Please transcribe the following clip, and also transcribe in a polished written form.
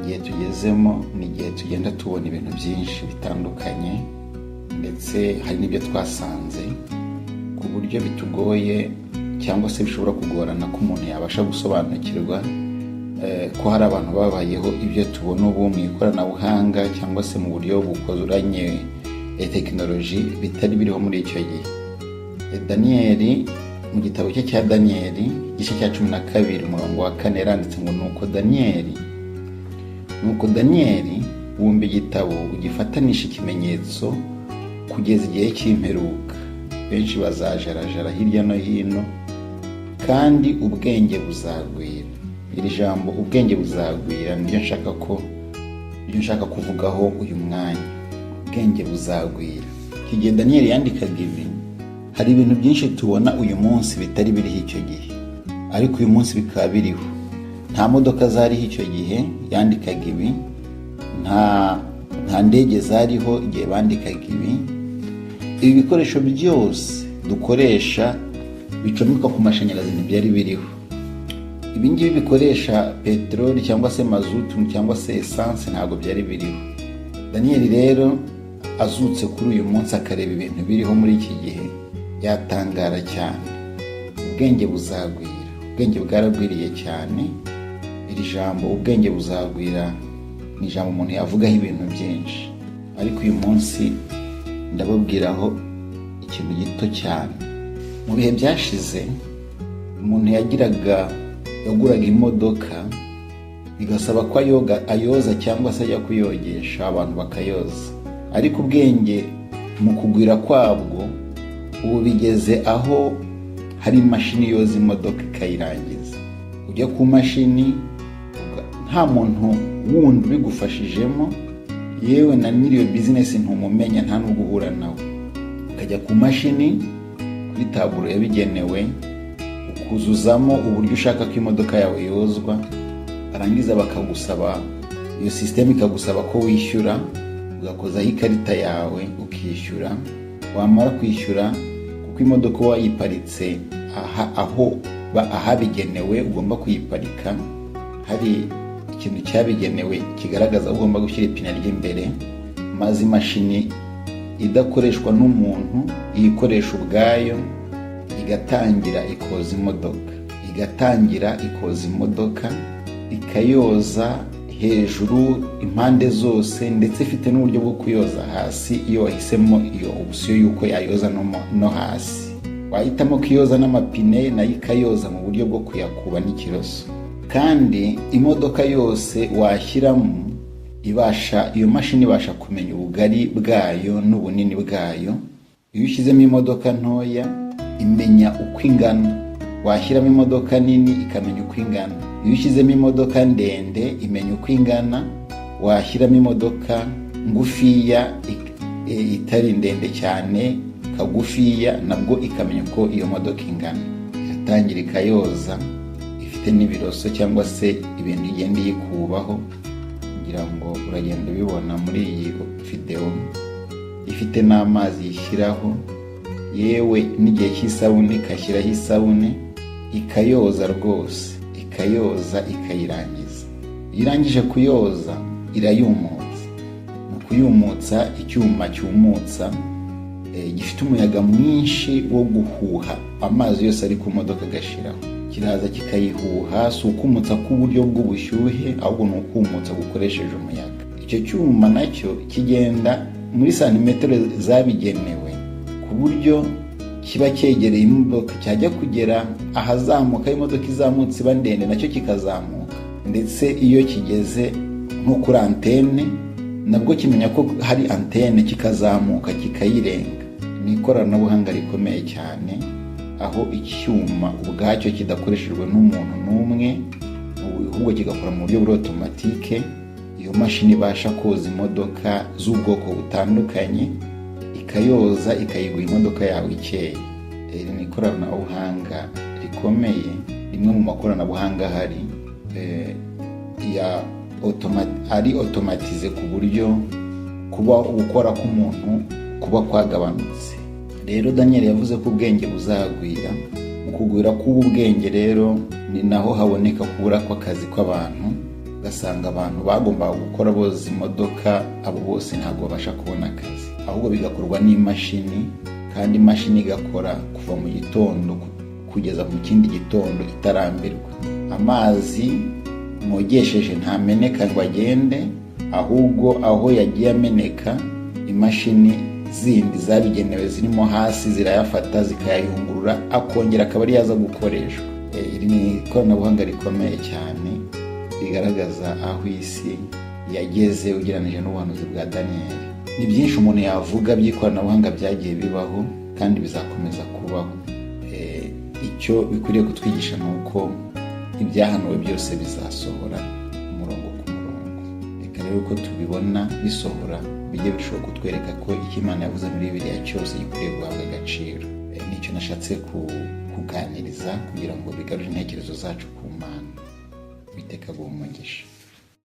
Igihe tugezemo ni igihe tugenda tubona ibintu byinshi bitandukanye, ndetse hari n'ibyo twasanze ku buryo bitugoye cyangwa se bishobora kugorana ko umuntu yabasha gusobanukirwa ko hari abantu babayeho ibyo tubona ubu mu ikoranabuhanga cyangwa se mu buryo bukoranye tekinoloji bitari biriho muri icyo gihe. Daniyeli, mu gitabo cye cya Daniyeli, igice cya 12, umurongo wa 4, yaranditse ngo: "Nuko Daniyeli, wumva igitabo ugifatanisha ikimenyetso kugeza igihe cy'imperuka. Benshi bazajarajara hirya no hino, kandi ubwenge buzagwira." Iri jambo "ubwenge buzagwira" niryo nshaka kuvugaho uyu mwanya. Ubwenge buzagwira. Iki gihe Daniyeli yandikaga ibi, hari ibintu byinshi tubona uyu munsi bitari biriho icyo gihe, ariko uyu munsi bikaba biriho. Nta modoka zariho icyo gihe yandikaga ibi, nta ndege zariho igihe bandikaga ibi. Ibi bikoresho byose dukoresha bicomekwa ku mashanyarazi ntibyari biriho. Ibi ngibi bikoresha peteroli cyangwa se mazutu cyangwa se esanse ntabwo byari biriho. Daniyeli rero azutse kuri uyu munsi akareba ibintu biriho muri iki gihe, yatangara cyane. Ubwenge buzagwira. Ubwenge bwaragwiriye cyane. Iri jambo "ubwenge buzagwira" ni ijambo umuntu yavugaho ibintu byinshi, ariko uyu munsi ndababwiraho ikintu gito cyane. Mu bihe byashize, umuntu yaguraga imodoka bigasaba ko ayoza cyangwa se ajya kuyogesha, abantu bakayoza. Ariko ubwenge mu kugwira kwabwo, ubu bigeze aho hari imashini yoza imodoka ikayirangiza. Ujya ku mashini nta muntu wundi ubigufashijemo, yewe na nyiri iyo bizinesi ntumumenya, nta n'ubwo uhura nawe. Ukajya ku mashini, kuri taburo yabigenewe, ukuzuzamo uburyo ushaka ko imodoka yawe yozwa, barangiza bakagusaba, iyo sisiteme ikagusaba ko wishyura, ugakozaho ikarita yawe ukishyura. Wamara kwishyura, kuko imodoka wayiparitse aha aho ahabigenewe ugomba kuyiparika, hari ikintu cyabigenewe kigaragaza aho ugomba gushyira ipine ry'imbere, maze imashini idakoreshwa n'umuntu, iyikoresha ubwayo, igatangira ikoza imodoka, igatangira ikoza imodoka, ikayoza hejuru, impande zose, ndetse ifite n'uburyo bwo kuyoza hasi iyo wahisemo iyo option y'uko yayoza no hasi. Wahitamo kuyoza n'amapine, nayo ikayoza mu buryo bwo kuyakuba n'ikiroso. Kandi imodoka yose washyiramo ibasha, iyo mashini ibasha kumenya ubugari bwayo n'ubunini bwayo. Iyo ushyizemo imodoka ntoya, imenya uko ingana. Washyiramo imodoka nini, ikamenya uko ingana. Iyo ushyizemo imodoka ndende, imenya uko ingana. Washyiramo imodoka ngufiya, itari ndende cyane, kagufiya, nabwo ikamenya uko iyo modoka ingana. Iratangira ikayoza, ifite n'ibiroso cyangwa se ibintu igenda iyikubaho, kugira ngo uragenda ubibona muri iyi videwo. Ifite n'amazi yishyiraho, yewe n'igihe cy'isabune ikashyiraho isabune, ikayoza rwose, ikayoza ikayirangiza. Iyo irangije kuyoza, irayumutsa. Mu kuyumutsa, icyuma cyumutsa gifite umuyaga mwinshi wo guhuha amazi yose ari ku modoka agashiraho, kiraza kikayihuha. Si ukumutsa k'uburyo bw'ubushyuhe, ahubwo ni ukumutsa gukoresheje umuyaga. Icyo cyuma nacyo kigenda muri santimetero zabigenewe, ku buryo kiba cyegereye imodoka, cyajya kugera ahazamuka, imodoka izamutse iba ndende, nacyo kikazamuka. Ndetse iyo kigeze nko kuri antene, nabwo kimenya ko hari antene, kikazamuka kikayirenga. Ni ikoranabuhanga rikomeye cyane, aho icyuma ubwacyo kidakoreshejwe n'umuntu n'umwe, ahubwo kigakora mu buryo buri automatique. Iyo mashini ibasha koza imodoka z'ubwoko butandukanye, ikayoza, ikayiguha imodoka yawe ikeye. Iri ni ikoranabuhanga rikomeye, rimwe mu makoranabuhanga ahari ya ari automatisé, ku buryo kuba gukora k'umuntu kuba kwagabanutse. Rero Daniel yavuze ko ubwenge buzagwira. Mu kugwira k'ubu bwenge rero, ni naho haboneka kubura kw'akazi kw'abantu. Ugasanga abantu bagombaga gukora boza imodoka, abo bose ntabwo babasha kubona akazi, ahubwo bigakorwa n'imashini, kandi imashini igakora kuva mu gitondo kugeza mu kindi gitondo itarambirwa. Amazi mwogesheje ntameneka ngo agende, ahubwo aho yagiye ameneka, imashini zindi zabigenewe zirimo hasi zirayafata, zikayayungurura, akongera akaba ari yaza gukoreshwa. Iri ni ikoranabuhanga rikomeye cyane rigaragaza aho isi yageze ugereranije n'ubuhanuzi bwa Daniyeli. Ni byinshi umuntu yavuga by'ikoranabuhanga byagiye bibaho kandi bizakomeza kubaho. Icyo bikwiriye kutwigisha ni uko ibyahanuwe byose bizasohora umurongo ku murongo. Reka rero uko tubibona bisohora bijye bishobora kutwereka ko icyo Imana yavuze muri Bibiliya cyose gikwiriye guhabwa agaciro. Nicyo nashatse kuganiriza kugira ngo bigarure intekerezo zacu ku Mana. Uwiteka aguhe umugisha.